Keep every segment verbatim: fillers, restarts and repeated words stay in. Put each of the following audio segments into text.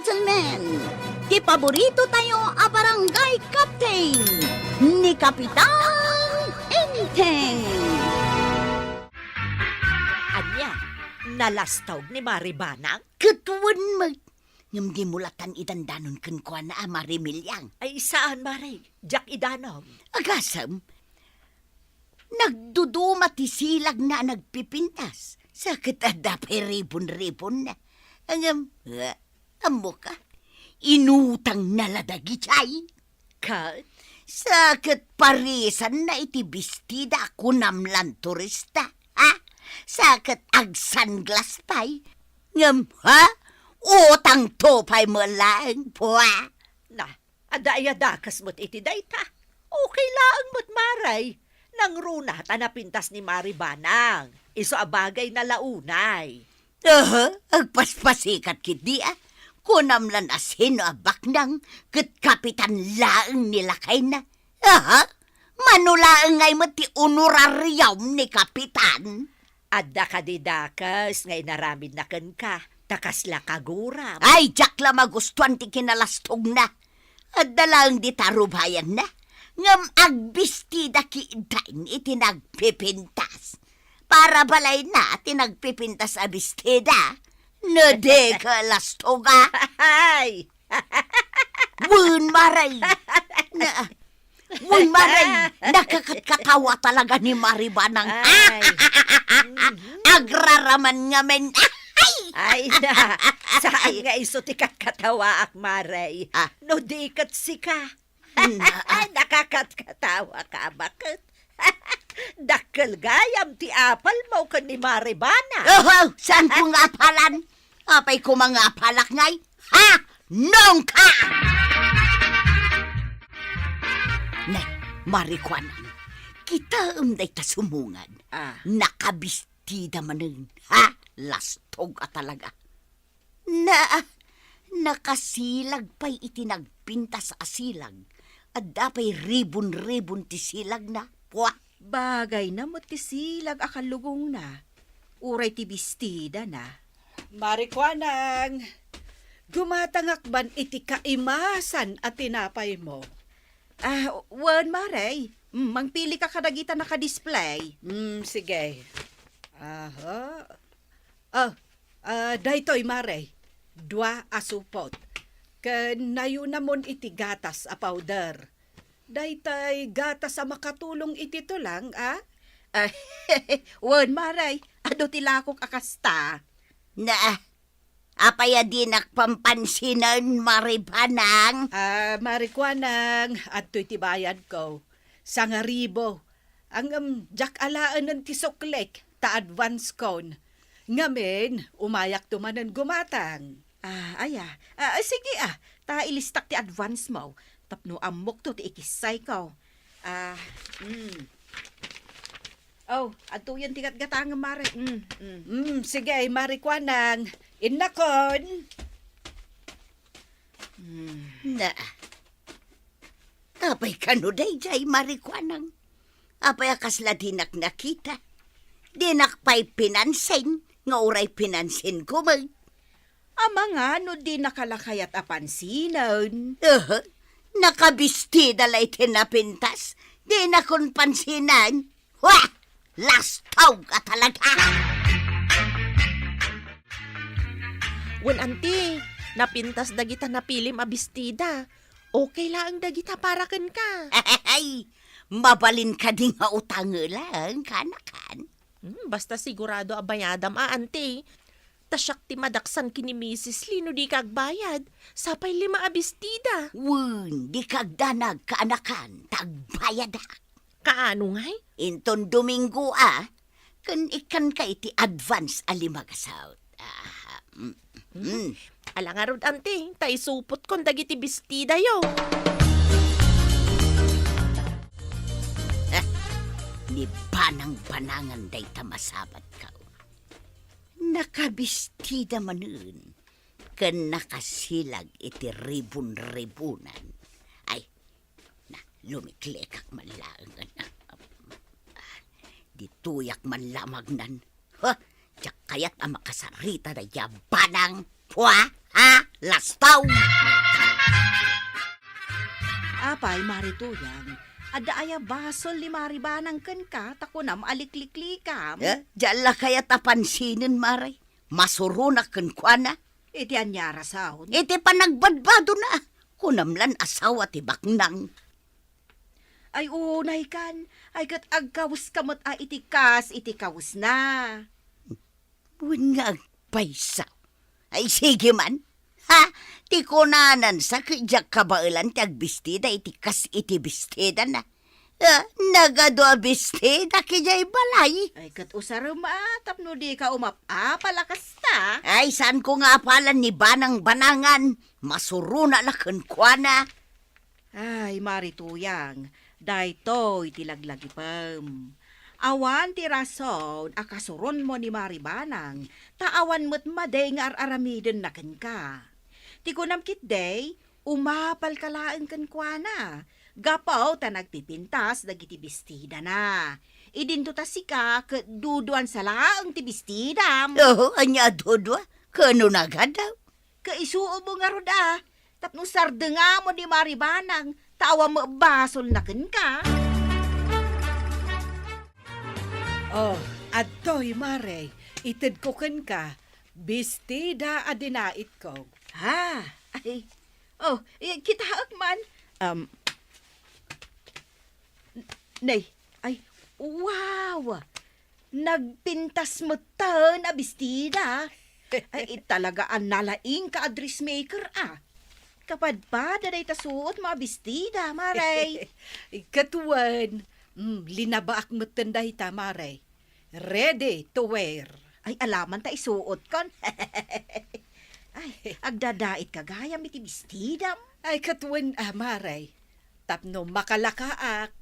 Gentlemen, ti paborito tayo a barangay captain, ni Kapitan Enteng. Ania, nalastog ni Mari Banang? Ket wen met, ngem dimo latan idandanon kenkuana a Mari Miliang. Ay, saan, Mari? Diak idanom. Agasem, nagduduma ti silagna a nagpipintas. Sa ket adda pay ribon-ribonna. Ngem, eh, ammoka, inutangna la dagijay. Ket? Sa ket parisanna iti bestida a kunam lan turista, ha? Sa ket agsanglas pay. Ngem, ha? Utangto pay met laeng, pua. Na, adda aya dakes met iti dayta? Okay laeng met, Mari. Nangruna ta napintas ni Mari Banang. Isu a bagayna la unay. Aha, agpaspasikat ketdi a. Kunam lan a sino a baknang ket kapitan laeng ni lakayna. Aha, mano laeng ngay met ti honorarium ni kapitan? Adda kadi dakes nga inaramidna kenka, ta kasla kaguram? Ay, diak la magustuan ti kinalastogna. Adda laeng dita rubayanna, ngem agbestida ketdin iti nagpipintas. Para balayna ti nagpipintas a bestida, no di ket lastoga. Ay! Wen, Mari! Na, wen, Mari! Nakakatkatawa talaga ni Mari Banang. Ay. Agraraman ngamin. Ay! Ay na, saan nga isu ti katkatawaak, Mari? Ah. No di ket sika. Na. Ay, nakakatkatawa ka, baket? Dakkel gayam ti apalmo ken ni Mari Banang. Oho, saanko nga apalan? Apay koma nga apalak ngay? Ha? Nongka! Ne, Mari Kuanang, kitaem dayta sumungan. Ah. Nakabistida manen, ha? Lastog a talaga. Na, nakasilag pay iti nagpintas a silag. Adda pay ribon-ribon ti silagna. Pua! Bagayna met ti silag a kallugongna, uray ti bestidana. Mari Kuanang, gumatangak man iti kaimasan a tinapaymo. Ah, wen, Mari. Mm, mangpilika kadagita nakadisplay. Mm, sige. Aha. Oh, ah, daytoy, Mari. Dua a supot. Ken nayunamon iti gatas a powder. Daytay gatas a makatulong iti tulang, a? Ah, wen, Mari. Adu ti lakok a kasta. Na, apay a dinak pampansinen, Mari Banang? Ah, Mari Kuanang, adtoy ti bayadko. Sangaribo. Ngem, diak alaenen ti suklik, ta advance kon. Ngamin, umayakto manen gumatang. Ah, aya. Ah, sige, ah. Ta ilistak ti advance mo. Tapno ammokto ti ikissayko. Ah, mm. Oh, adtoyen ti gatgatangem, Mari. Mm, mm. Mm, sige, Mari Kuanang. Innakon. Mm. Na. Apay kano dayjay, Mari Kuanang? Apay a kasla dinak nakita? Dinak pay pinansin, nga uray pinansinko met. Amangan no di nakalakayat a pansinen. Aha, nakabistida la iti napintas, dinakon pansinen. Wah! Lastog a talaga! Wen, anti, napintas dagita napilim a bestida. Okay laeng dagita para kenka. Ay, mabalin kadi nga utangela, kanakan? Hmm, basta sigurado a bayadam a, anti. Ta siak ti madaksan ken ni Misis Lee no dika agbayad. Sapay lima a bestida. Wen, dika agdanag, kaanakan, ta agbayadak. Kaano ngay? Inton Domingo a, ken ikkanka iti advance a lima gasut. Ah, mm, mm. Ala ngarud, anti, ta isupotkon dagiti bestidayo. Ah, ni banang-banangan dayta masabatko. Nakabistida manen ken nakasilag iti ribon-ribonan. Ay, na, lumiklikak man laeng. Ditoyak man lamagnan. Ha? Diak kayat a makasarita dayta banang. Pua! Ha? Lastaw! Apay, Mari Tuyang, adda aya basol ni Mari Banang kenka ta kunam a likliklikam? Eh, diak la kayat a pansinen, Mare. Masuronak kenkuana. Iti ania a rason? Iti panagbadbadona. Kunam lan asawa ti baknang. Ay, unay kan. Ay, ket agkawes ka met a iti kas iti kawesna. Wen nga agpaysa. Ay, sige man. Ha? Ti kunanan sa ket diak kabaelan ti agbistida iti kas iti bistidana. Ah, nagadu a bistida idiay balay. Ay, ket usarem a, tapno dika umap-apal a kasta. Ay, saanko nga apalan ni Banang Banangan. Masurona la kenkuana. Ay, Mari Tuyang, daytoy ti laglagipem. Awan ti rason a kasuronmo ni Mari Banang, ta awan met madi nga ar-aramidenna kenka. Ti kunam ketdi, umapalka laeng kenkuana, gapu ta nagpipintas dagiti bestidana. Idinto ta sika ket duduansa laeng ti bestidam. Oo, ania a dudua? Kano nagadaw? Kaisuomo ngarud a, tapno sardengamon ni Mari Banang, ta awan met basolna kenka. Oh, adtoy, Mare, itedko kenka, bestida a dinaitko. Ha? Ay, oh, eh, kitaek man. Um, nay, ay, wow! Nagpintas metten a bestida. Ay, talaga a nalaingka a dressmaker a. Kapadpada dayta suotmo a bestida, Mare. Ket wen, mm, linabaak metten dayta, Mare. Ready to wear. Ay, alaman ta isuotkon. Ay, agdadaitka gayam iti bestidam. Ay, ket wen, ah, Mare. Tapno makalakaak,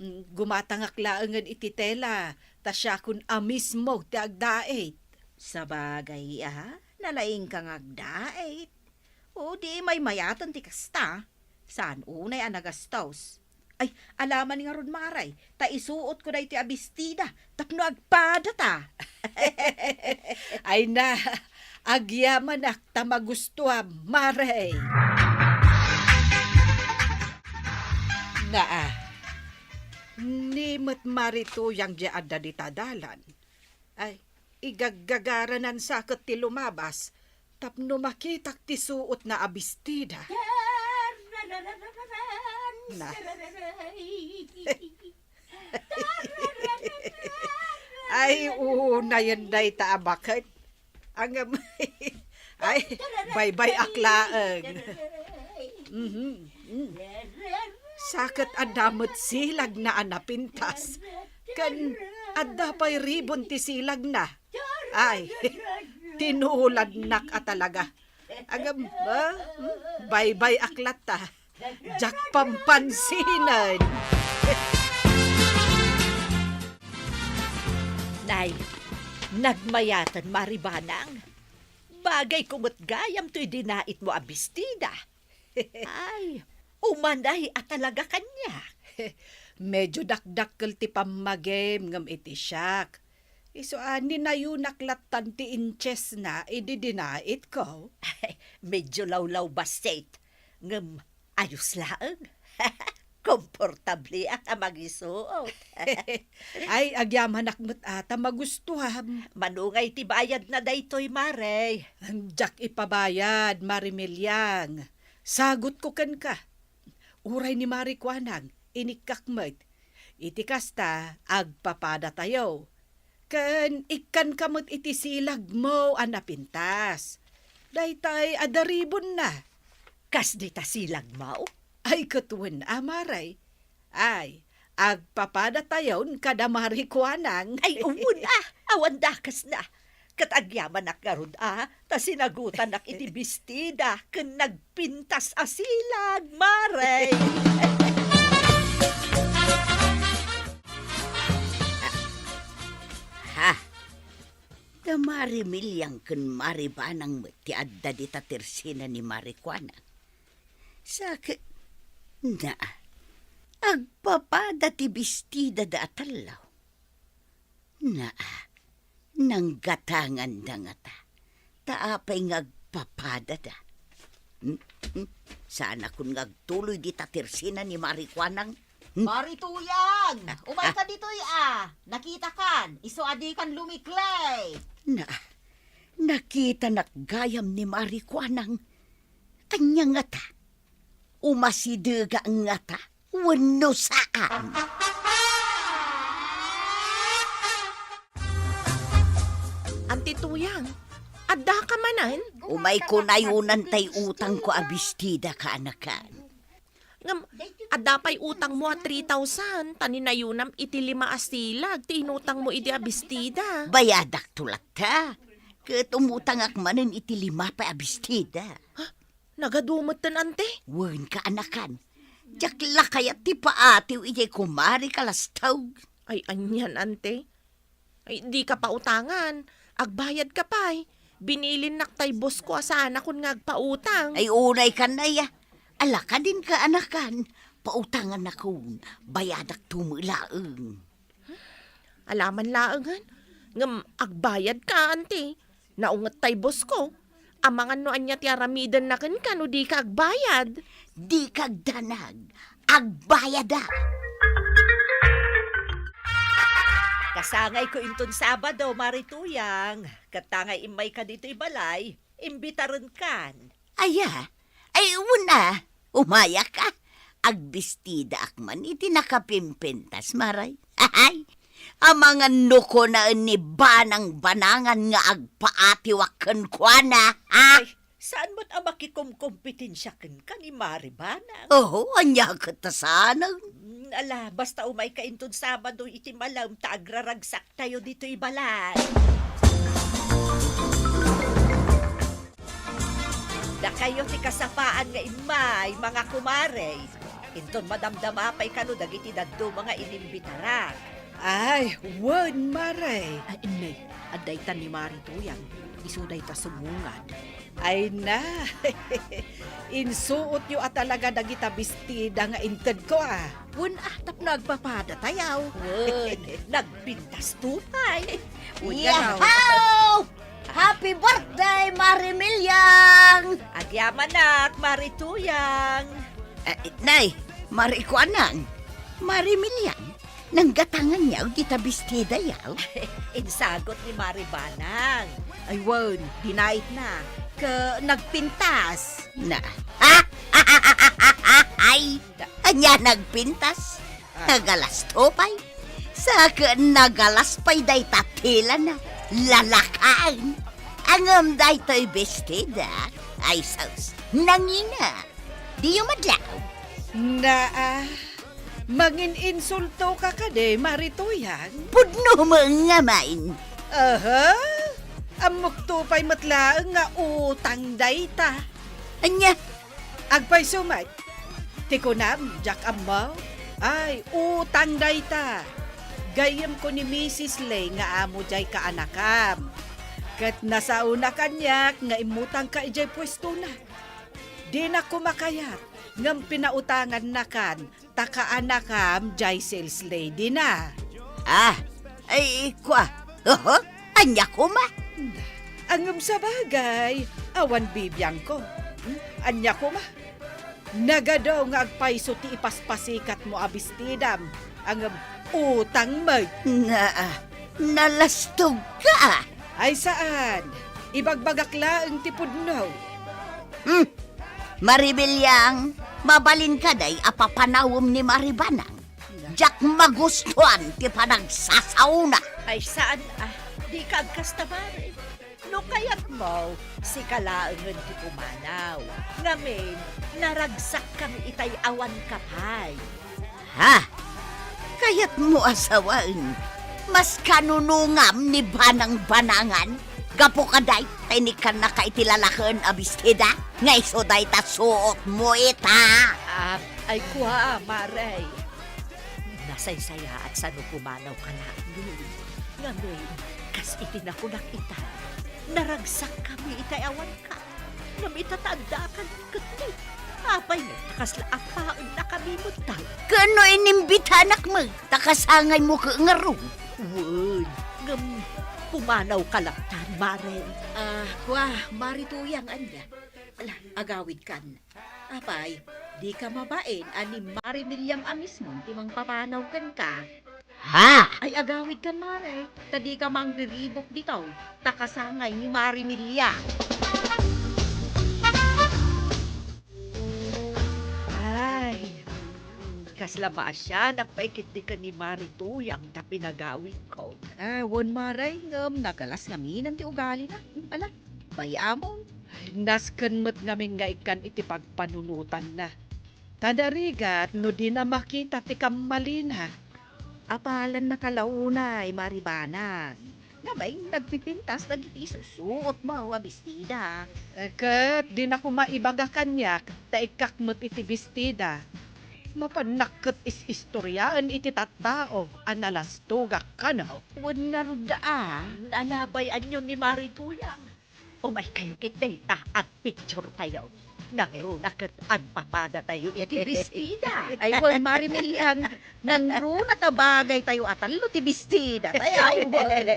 mm, gumatangak laengen iti tela, ta siakon a mismo ti agdait. Sabagay a, nalaingka nga agdait. O, di maymayaten ti kasta. Saan unay a nagastos. Ay, alaman ngarud, Mare, ta isuotko daytoy a bestida tapno agpadata. Ay na, agyamanak ta magustuam, Mare. Naa, ni met Mari Tuyang diay adda dita dalan. Ay, igaggagaranansa ket ti lumabas tapno makitak ti suotna a bestida. Na. Ay, unayen dayta a baket. Ngem, ay, baybay-ak laeng. Mhm, mm. Sa ket adda met silagna a napintas. Ken adda pay ribon ti silagna. Ay, tinuladnak a talaga. Ngem, ah, hmm, baybay-ak latta. Diak pampansinen. Nay, nagmayaten, Mari Banang. Bagayko met gayam toy dinaitmo a bestida. Ay, umanay a talaga kaniak. Medyo dakdakkel ti pammagim ngem iti siak. Isu a, ninayonak lattan ti inchesna idi dinaitko. Medyo lawlawbassit, ngem ayos laeng. Komportableak a mangisuot. Ay, agyamanak met a ta magustuam. Mano ngay ti bayadna daytoy, Mare? Diak ipabayad, Mari Miliang. Sagutko kenka. Uray ni Mari Kuanang, inikkak met. Iti kasta, agpapadatayo. Ken ikkanka met iti silagmo a napintas. Daytay adda ribonna. Kas dita silagmo? Ay, ket wen a, Mare. Ay, agpapadatayon kada Mari Kuanang. Ay, umun a, awan dakesna. Ket agyamanak ngarud a, ta sinagotanak iti bestida ken nagpintas a silag, Mare. Ha? Da Mari Miliang ken Mari Banang met ti adda dita tersina ni Mari Kuanang. Sa ket, naa, agpapada ti bestidada a tallo. Naa, nanggatanganda ngata. Ta apay nga agpa- agpapadada. Hmm? Hmm? Saanakon nga agtuloy dita tersina ni Mari Kuanang. Hmm? Mari Tuyang! Ah, umayka ditoy a! Nakitakan! Isu a dikan lumiklay! Na, nakitanak gayam ni Mari Kuanang. Ania ngata? Umasidega ngata wenno saan? Anti Tuyang, addaka manen? Umayko nayunan tay utangko a bestida, kaanakan. Ngem, adda pay utangmo a three thousand, ta ni nayunam iti lima a silag ti inutangmo idi a bestida. Bayadakto latta. Ket umutangak manen iti lima pay a bestida. Ha? Nagadu metten, ante? Wen, kaanakan. Diak la kayat ti paatiw idiay kumari kalastog. Ay, anian, ante? Ay, dika pautangan. Agbayadka pay. Binilinnak tay boss ko a saanakon nga agpautang. Ay, unay kan aya. Ala kadin, kaanakan. Pautangannakon. Bayadakto met laeng. Alaman laengen, ngem agbayadka, anti. Naunget tay boss ko. Amangan no ania ti aramidenna kenka no dika agbayad. Dika agdanag, agbayadak. Kasangayko inton Sabado, Mari Tuyang. Ket ta nga immayka ditoy balay, imbitarenkan. Aya? Ay, wen a. Umayak a. Agbestidaak man iti nakapimpintas, Mari. Ay, amangan no kunaen ni Banang Banangan nga agpaatiwak kenkuana, ha? Ay, saan met a makikomkompetensia kenka ni Mari Banang? Oho, ania ket ta saanen? Mm, ala, basta umayka inton Sabado iti malem ta agraragsak tayo ditoy balay. Dakayo ti kasapaan nga immay, mga kumare. Inton madamdama pay kano dagiti dadduma nga inimbitarak. Ay, wen, mare. Ay, inne, adda itan ni Mari Tuyang. Isu dayta sumungad. Ay na, insuotyo a talaga dagita bestida nga intedko a. Wen a, tapno agpapadatayo. Wen, nagpintasto pay. Wen, Yahoo! Happy birthday, Mari Milyang! Agyamanak, Mari Tuyang. Eh, nay, Mari Kuanang, Mari Milyang. Nanggatanganyaw dita bestidayaw? Insagut ni Mari Banang. Ay, wen, dinaytna. Ket nagpintas. Na. Ay, ania nagpintas? Ah. Nagalas to pay. Sa ket nagalas pay dayta telana. Lalakaen. Ngem daytoy bestida. Ay, sus. Nangina. Diyo madlaw? Naa, mangin-insultoka kadi, Mari Tuyang? Pudno met ngamin. Aha, ammokto pay met laeng nga utang dayta. Ania? Agpayso met. Ti kunam, diak ammo? Ay, utang dayta. Gayyemko ni Misis Lay nga amo diay kaanakam. Ket nasaona kaniak nga immutangka idiay puestona. Dinak koma kayat, ngem pinautangannakan ta kaanakam diay sales lady na. Ah, ay, kua. Oho, ania koma? Ngem sabagay, awan bibiangko. Hmm? Ania koma? Nagadu nga agpayso ti ipaspasikatmo a bestidam, ngem utang met. Naa, nalastogka. Ay saan, ibagbagak laeng ti pudno. Hmm, Mari Milyang, mabalin kadi a papanawem ni Mari Banang? Diak magustuan ti panagsasaona. Ay saan a, dika agkasta, Mari. No kayatmo, sika laengen ti pumanaw. Ngamin, naragsakkami itay awanka pay. Ha? Kayatmo a sawen, maskanunongam ni Banang Banangan? Gapu kadi ta inikkannaka iti lalakaen a bestida nga isu dayta suotmo ita? Ah, ay kua, Mare. Nasaysayaat sano pumanawka laengen. Ngamin, kas iti nakunak ita, naragsakkami itay awanka. Ngem ita ta addakan ket ni, apay nga ita kasla a paennakami met ta? Ken no inimbitanak met, ta kasangaymo ket ngarud? Wen, ngem Pumanawka latta, Mare. Ah, kua, Mare Tuyang, ania? Ala, agawidkan. Apay, dika mabain a ni Mare Miliang a mismo ti mangpapanaw kenka? Ha? Ay, agawidkan, Mare. Ta dika mangriribuk ditoy. Ta kasangay ni Mare Miliang. Ay, kasla maasianak pay ketdi ken ni Mare Tuyang ta pinagawidko. Ah, wen, Mare, ngem nagalas ngamin ti ugalina. Ala, bay-amon. Nasken met ngamin nga ikkan iti pagpanunotanna. Ta narigat no dina makita ti kammalina. Apalannaka la unay, Mare Banang. Ngem nagpipintas dagiti isusuotmo a bestida. Eh, ket dina koma ibaga kaniak ta ikkak met iti bestida. Mapannak ket is-istoriaen iti tattao a nalastogak kano. Wen ngarud a, nalabay-anyo ni Mare Tuyang. Umaykayo ketdi ta agpicturetayo. Nangruna ket agpapadatayo iti bestida. Ay, wen, Mare Miliang, nangruna ta bagaytayo a tallo ti bestida. Ay, ay, wen.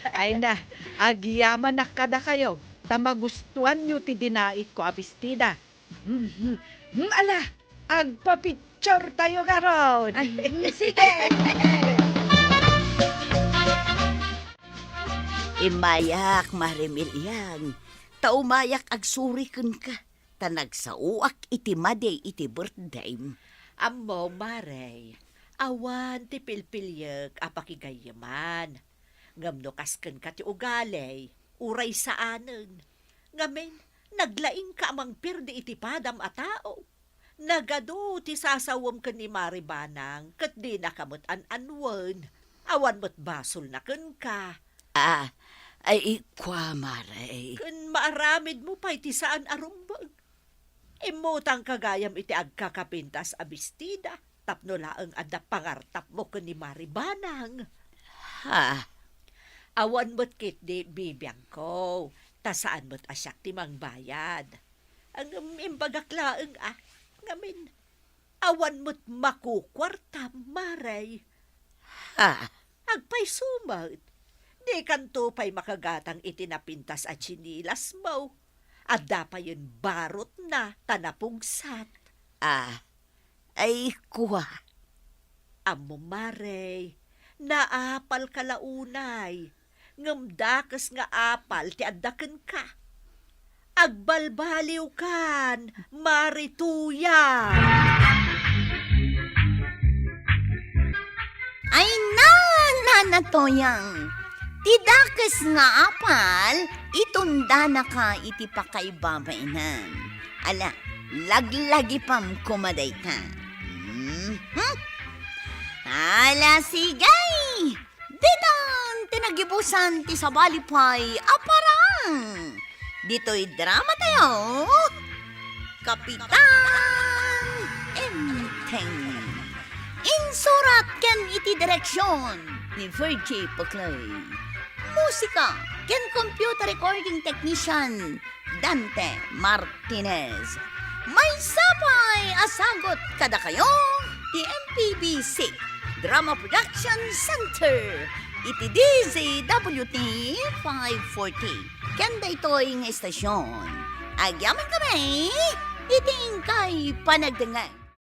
Ay na, agyamanak kadakayo, ta magustuanyo ti dinaitko a bestida. Mhm. Hmm, ala, agpapicturetayo ngarud. Ay, sige. Immayak, Mare Miliang, ta umayak agsuri kenka, ta nagsaoak iti madi iti birthdayem. Ammom, Mare, awan ti pilpiliek a pakigayyeman. Ngem no kas kenka ti ugali, uray saanen. Ngamin, naglaingka a mangpirdi iti padam a tao. Nagadu ti sasawem ken ni Mare Banang ket dinaka met an-anuen. Awan met basolna kenka. Ah, ay, kua, Mare. Ken maaramidmo pay ti saan a rumbeng. Immutangka gayam iti agkakapintas a bestida tapno laeng adda pangartapmo ken ni Mare Banang. Ha? Awan met ketdi bibiangko, ta saan met a siak ti mangbayad. Ngem imbagak laeng a, ngamin, awan met makukuartam, Mare. Ha? Agpayso met. Dikanto pay makagatang iti napintas a tsinilasmo. Adda payen barotna ta napugsat. Ah, ay, kua. Ammom, Mare, naapalka la unay, ngem dakes nga apal ti adda kenka. Agbalbaliwkan, Mare Tuyang! Ay na, Nana Tuyang! Ti dakes nga apal, itundanaka iti pakaibabainam. Ala, laglagipam koma dayta. Mhm. Ala, sige! Ditan ti nagibusan ti sabali pay a parang. Ditoy drama tayo, Kapitan Enteng. Insurat ken iti direksyon ni Virgie Paclay. Musika ken computer recording technician, Dante Martinez. Maysa pay a sagut kadakayo ti M P B C Drama Production Center iti D Z W T five forty. Ken daytoy nga istasyon, agyamankami iti inkay panagdengngeg.